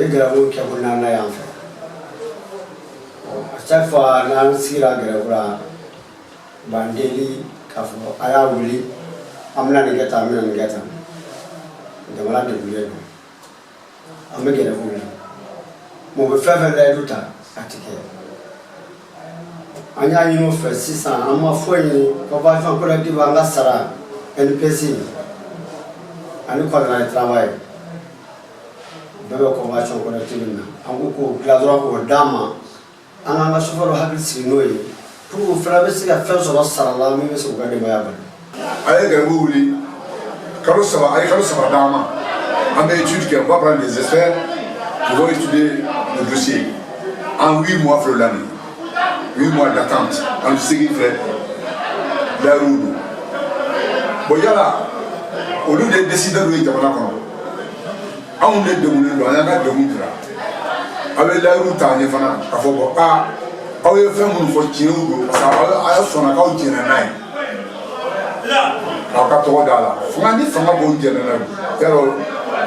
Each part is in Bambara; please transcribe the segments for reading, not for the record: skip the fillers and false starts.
Nin ye grève kɛ ko naaninan y'an fɛ. À chaque fois n'an sigira grève la, u b'an deli k'a fɔ a y'a wuli, an bɛna nin kɛ tan, an bɛna nin kɛ tan. Jamana degunnen don, an bɛ grève wuli, mais u bɛ fɛn fɛn layidu ta, a ti kɛ. An y'a ɲini u fɛ sisan, an ma foyi ɲini. Convention collective, an ka sara, NPC ani contrat de travail bɛɛ bɛ convention collective na. An ko k'o dilan dɔrɔn k'o d'an ma, an k'an ka chauffeur hakili sigi n'o ye pour que u fana bɛ se ka fɛn sɔrɔ sara la min bɛ se k'u ka denbaya balo. A ye grève wuli kalo 3, a ye kalo 3 d'an ma, an bɛ étude kɛ. On va prendre des experts qui vont étudier le dossier en 8 mois. Filɛ l'année, 8 mois d'attente, kalo 8 filɛ, layiruw don. Bon, yala olu de décideur ye jamana kɔnɔ, anw de degunnen don, an y'an ka degun jira. Aw ye layiru ta an ye fana k'a fɔ bon, aa, aw ye fɛn minnu fɔ, tiɲɛw don, parce que aw sɔnna k'aw jɛnna n'a ye, k'aw ka tɔgɔ d'a la. Fanga ni fanga b'o jɛnna n'a ye, yarɔ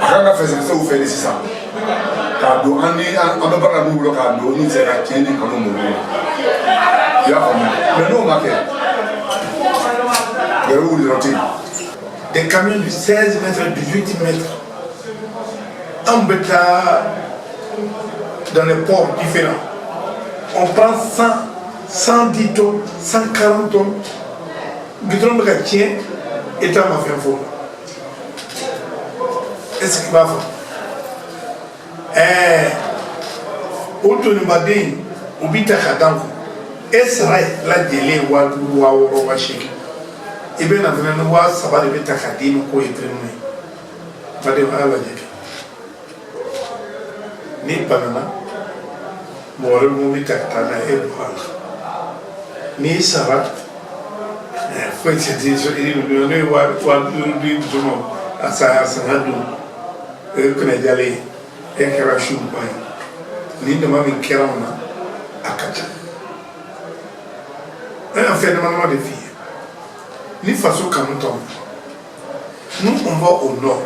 a kan ka fɛsɛfɛsɛw fɛ de sisan k'a don an ni an bɛ baara min bolo, k'a don n'u sera ka tiɲɛ ni kanu mɔgɔw ye, i y'a faamuya? Mais n'o ma kɛ, grève wuli yɔrɔ tɛ yen. Des camions de 16 mètres, 18 mètres. An bɛ taa dans les ports différents. On prend 100, 110 tonnes, 140 tonnes. Goudron bɛ ka tiɲɛ, État ma fɛn fɔ. Est-ce que i b'a fɔ? Ɛɛ, o tonibaden o bi ta ka d'an kun. E sara lajɛlen ye 5000, 6000, 8000. I bɛ na fɛnɛ ni 3000 de bɛ ta ka d'i ma k'o ye prime ye. Baden, a y'a lajɛ kɛ. N'i banana, mɔgɔ wɛrɛ bɛ mobili ta ka taa n'a ye, e bɔra a la. N'i sara, foyi tɛ di so i n'o ye 5000 di muso ma, a sa a sanga dun, o ye kunnajalen ye, e kɛra su 20 ye. Nin dama min kɛra anw na, a ka ca. An y'a fɛn dama dama de f'i ye ni faso kanu t'anw na. Nous, on va au nord,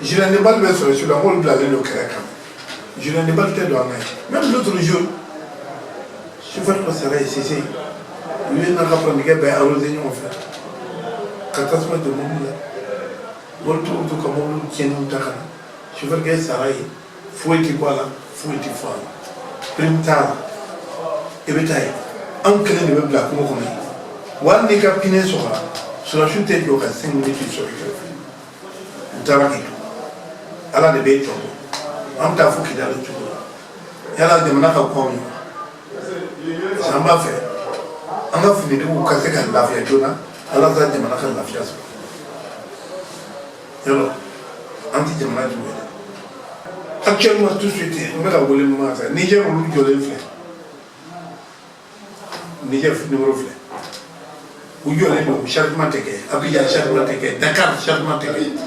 gilet de balle bɛ sɔrɔ su la, k'olu bilalen don kɛrɛ kan, gilet de balle tɛ don an na ye. Même l'autre jour, chauffeur dɔ sara ye Sise, u ye n'a ka pɔntigɛ bɛɛ arrosé ɲɔgɔn fɛ ka tasuma don mobili la. Mobilitigiw t'u ka mobili tiɲɛniw ta ka na, chauffeur kɛ sara ye, foyi ti bɔ a la, foyi ti fɔ a la, prime t'a la. I bɛ taa ye, anw kelen de bɛ bila kungo kɔnɔ yen. Wa hali n'i ka pneu sɔgɔra, sɔrɔdasiw tɛ jɔ ka 5 minutes sɔrɔ i kɛrɛfɛ. U taara k'i to, Ala de b'e tɔ bɔ. An bɛ taa fo Kidali cogo la. Yala jamana ka ko anw ye wa? Parce que an b'a fɛ an ka finitigiw ka se ka lafiya joona, ala ka jamana ka lafiya sɔrɔ. Yɔrɔ an tɛ jamana jugu ye dɛ. Actuellement, tout de suite, n bɛ ka wele min ma sa, Niger, olu jɔlen filɛ, Niger numéro filɛ, u jɔlen don, chargement tɛ kɛ Abidjan, chargement tɛ kɛ Dakar, chargement tɛ kɛ.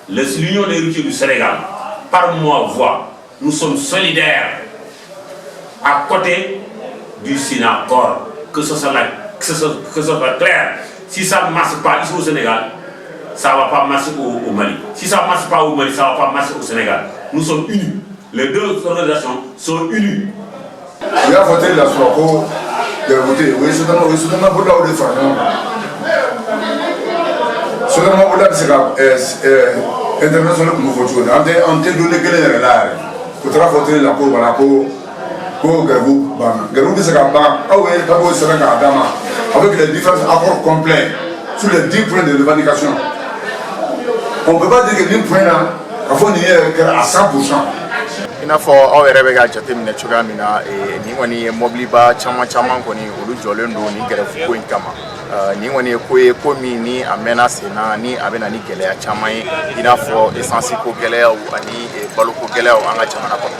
L'Union des routiers du Sénégal, par ma voix, nous sommes solidaires à côté du Synacor. Que ce soit clair. Si ça ne marche pas ici au Sénégal, ça ne va pas marcher au Mali. Si ça ne marche pas au Mali, ça ne va pas marcher au Sénégal. Nous sommes unis. Les deux organisations sont unies. U y'a fɔ teli la sɔrɔ ko grève tɛ yen, o ye sotarama, o ye sotarama bolilaw de fara ɲɔgɔn kan. Sotarama bolila bɛ se ka international tun bɛ fɔ cogo di? An tɛ donne kelen yɛrɛ la yɛrɛ. U taara fɔ teli la ko voilà, ko grève banna. Grève bɛ se ka ban, aw ye papier sɛbɛn k'a d'a ma avec les différents accords complets sur les 10 points de revendication. On ne peut pas dire que nin point na k'a fɔ nin yɛrɛ kɛra à 100%. I n'a fɔ aw yɛrɛ bɛ ka jateminɛ cogoya min na, nin kɔni ye mɔbiliba caman caman kɔni, olu jɔlen don nin grève ko in kama. Nin kɔni ye ko ye, ko min ni a mɛnna sen na, ni a bɛ na ni gɛlɛya caman ye, i n'a fɔ essence ko gɛlɛyaw ani baloko gɛlɛyaw an ka jamana kɔnɔ.